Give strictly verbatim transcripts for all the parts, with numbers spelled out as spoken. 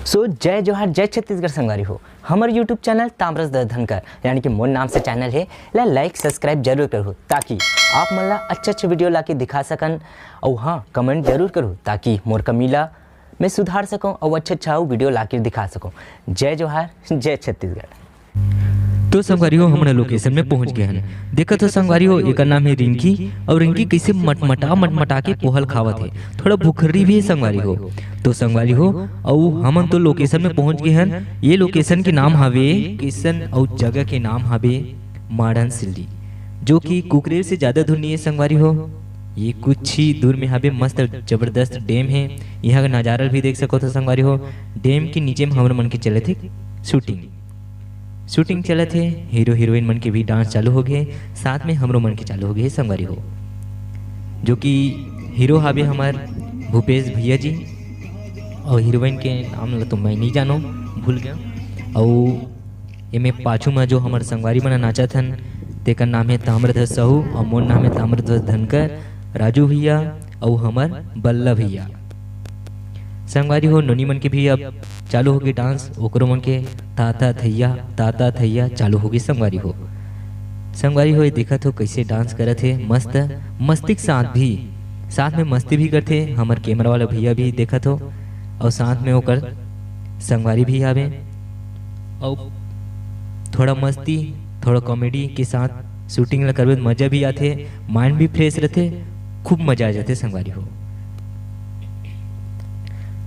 सो जय जोहार, जय छत्तीसगढ़ संगवारी हो। हमर YouTube चैनल तामरस दस धनकर, यानी कि मोर नाम से चैनल हे, ला लाइक सब्सक्राइब जरूर करहू, ताकि आप मन ला अच्छा अच्छा वीडियो लाके दिखा सकन। अउ हाँ, कमेंट जरूर करहू, ताकि मोर कमी ला मैं सुधार सकूँ अउ अच्छा अच्छा अउ वीडियो लाके दिखा सकूँ। जय जोहार, जय छत्तीसगढ़। तो संगवारी हो, हमन लोकेशन में पहुंच गए हन। देखत हो संगवारी हो, एकर नाम हे रिंकी, अउ रिंकी कइसे मटमटा मटमटा के पोहा ल खावत हे। थोड़ा भुखरी भी हे संगवारी हो। तो संगवारी हो, अउ हमन तो लोकेशन में पहुंच गए हन। ये लोकेशन के नाम हावे, लोकेशन अउ जगह के नाम हावे माड़न सिल्ली, जो कि कुकरेल से ज्यादा दूर नहीं है संगवारी हो। ये कुछ ही दूर में हावे, मस्त जबरदस्त डैम हे। यहाँ का नजारा भी देख सकत हो संगवारी हो। डैम के नीचे में हमर मन के चलत हे शूटिंग। शूटिंग चलत हे, हीरो हीरोइन मन के भी डांस चालू हो गए, साथ में हमरो मन के चालू हो गए संगवारी हो, जो कि हीरो हावे हमर भूपेश भैया जी, अउ हीरोइन के नाम ला तो मैं नहीं जानो, भूल गया। अउ एमे पाछू में जो हमर संगवारी मन नाचत हन, तेकर नाम हे ताम्रध्वज साहू अउ मोर नाम हे ताम्रध्वज धनकर, राजू भैया अउ हमर बल्ला भैया। संगवारी हो, नोनी मन के भी अब चालू होगे डांस, ओकरो मन के ताता थैया, ताता थैया चालू होगे संगवारी हो। संगवारी हो, ये देखत हो कइसे डांस करत हे, मस्त मस्ती के साथ भी, साथ में मस्ती भी करथे। हमर कैमरा वाला भैया भी देखत हो, अउ साथ में ओकर संगवारी भी आवे, अउ थोड़ा मस्ती, थोड़ा कॉमेडी के साथ शूटिंग ला करबे त मजा भी आथे, माइंड भी फ्रेश रहथे, खूब मजा आ जाथे संगवारी हो।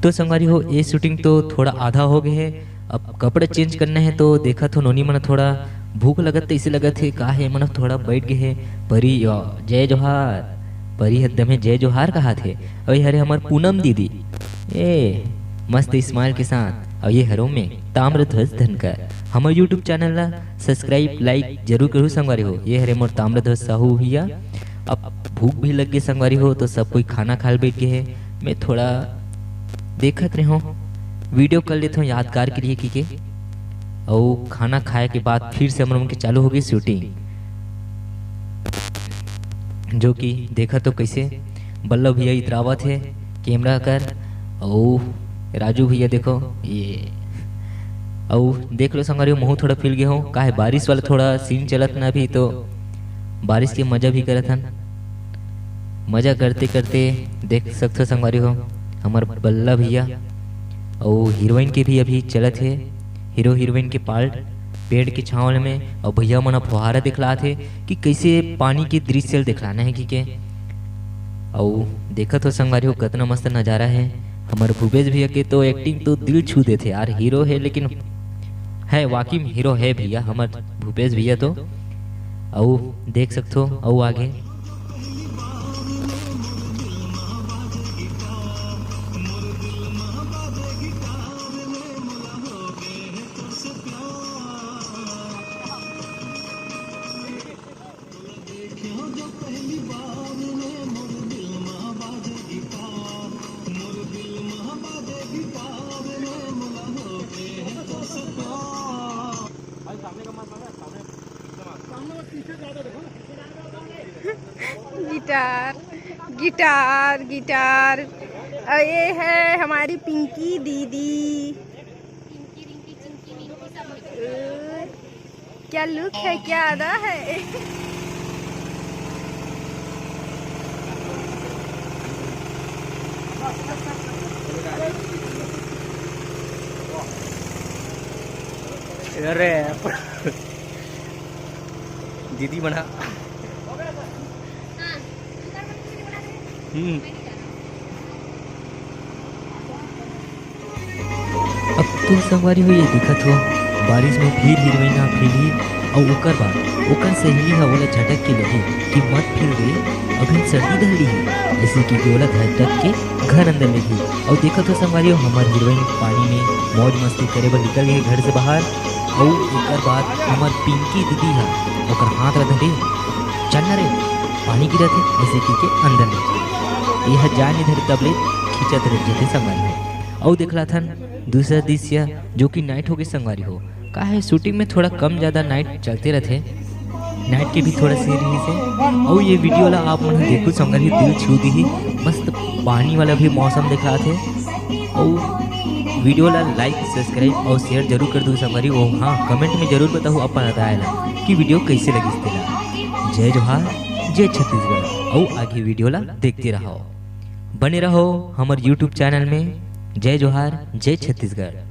तो संगवारी हो, ये शूटिंग तो थोड़ा आधा हो गए हे। अब कपड़ा चेंज करना हे तो देखत हो नोनी मन थोड़ा भूख लगत तइसे लगत हे, का हे मन थोड़ा बैठ गए हे। परी, जय जोहार। परी एकदम हे जय जोहार कहात हे। अउ ये हरे हमर पूनम दीदी, ए मस्त स्माइल के साथ। अउ ये हरो में ताम्रध्वज धनकर। हमर YouTube चैनल ला सब्सक्राइब लाइक जरूर करू संगवारी हो। ये हरे मोर ताम्रध्वज साहू भैया। अब भूख भी लग गई संगवारी हो, तो सब कोई खाना खाए बैठ गए हे। मैं थोड़ा देखत रहे हूँ, वीडियो कर लेते हूँ यादगार के लिए, की के। अउ खाना खाए के बाद फिर से हमर मन के चालू हो गई शूटिंग, जो कि देखत हो कइसे बल्लभ भैया इतरावत हे कैमरा कर, अउ राजू भैया देखो ये, अउ देख लो संगवारी हो, महू थोड़ा फिल गए हो, काहे बारिश वाला थोड़ा सीन चलत ना अभी, तो बारिश के मजा भी करत हन। मजा करते करते देख सकथो संगवारी हो, हमर बल्ला भैया अउ हीरोइन के भी अभी चलत हे, हीरो हीरोइन के पार्ट पेड़ के छांव में, अउ भैया मन ह फुहारा दिखलात हे कि कइसे पानी के दृश्य ल दिखलाना हे कि के। अउ देखत हो संगवारी हो, कतना मस्त नजारा हे। हमर भूपेश भैया के तो एक्टिंग तो दिल छू देथे यार, हीरो हे लेकिन है, वाकई में हीरो है भैया हमर भूपेश भैया तो। अउ देख सकथो अउ आगे। Guitar, guitar, guitar. और ये है हमारी पिंकी दीदी। क्या लुक है, क्या अदा है। अरे दीदी बना। हम्म। अब तो संगवारी हो ये दिखत हो, बारिश में फिर हीरोइन ह फिरही, अउ ओकर बाद ओकर सहेली ह ओला झटक के लही कि मत फिर रे, अभी सर्दी धर ली है, इसी की ओला झटक के घर अंदर लेगी। अउ देखत हो संगवारी हो, हमर हीरोइन पानी में मौज मस्ती करे बर निकल गई घर से बाहर। अउ ओकर बाद हमर पिंकी दीदी ह ओकर हाथ ला धरे, "चल ना रे, पानी गिरत हे," ऐसे कह के अंदर ले। यह जान इधर तब ले खींचत रह जथे संगवारी हो। अउ देखलाथन दूसरा दृश्य, जो कि नाइट हो गई संगवारी हो। का है, शूटिंग में थोड़ा कम ज्यादा नाइट चलते रहथे, नाइट के भी थोड़ा सीन रहिस हे। अउ ये वीडियो ला आप मन देखू संगवारी, दिल छू दीही। मस्त पानी वाला भी मौसम दिखलाथे। अउ वीडियो ला like, subscribe और share जरूर कर दू संगवारी। और हाँ, comment में जरूर बताओ अपन राय ला कि वीडियो कैसे लगिस तेला। जय जोहार, जय छत्तीसगढ़। और आगे वीडियो ला देखते रहो, बने रहो हमर YouTube चैनल में। जय जोहार, जय छत्तीसगढ़।